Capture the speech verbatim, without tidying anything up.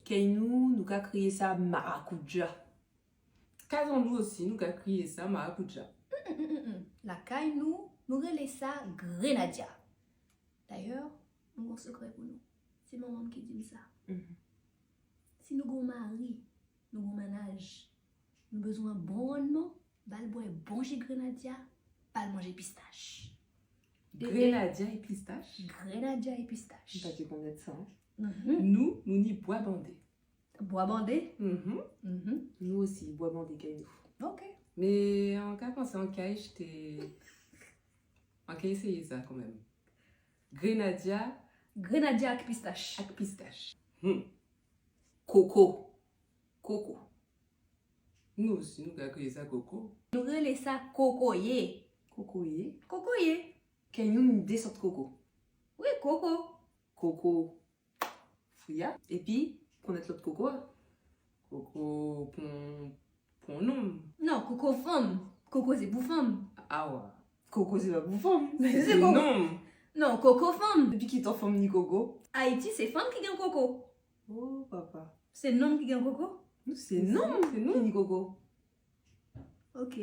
Kay nou, nou ka kriye sa marakuja. Kay Tandou osi, nou ka kriye sa marakuja. Lakay nou, nou rele sa grenadya. Dayè, mwen gen yon sekrè pou nou. Se manman m ki di m sa. Si nou gen yon mari, nou gen yon mennaj, nou bezwen bon rannman, ba l bwè bon ji grenadya, ba l manje pistach. Grenadya e pistach? Grenadya e pistach. M pa te konnet sa. Mhm. Nou, nou ni bwa bande. Bwa bande? Mhm. Mhm. Nou osi, bwa bande kay nou. Ok. Men an ka panse an ka achte, an ka eseye sa kanmenm. Grenadya Grenadya ak pistach. Ak pistach. Hmm. Koko. Koko. Nou osi, nou ka kriye sa koko. Nou rele sa kokoye. Kokoye. Kokoye. Kay nou ni de sòt koko. Wi, koko. Koko fwi a. Epi, konnet lòt koko a. Koko pon, pon nonm. Non, koko fanm. Koko se pou fanm. Awa. Koko se pa pou fanm. Se Se koko. Nonm. Non, koko fanm. Depi ki tan fanm ni koko? Ayiti, se fanm ki gen koko. Oh, papa. Se nonm ki gen koko. Nou se nonm, se nou ki ni koko. Ok.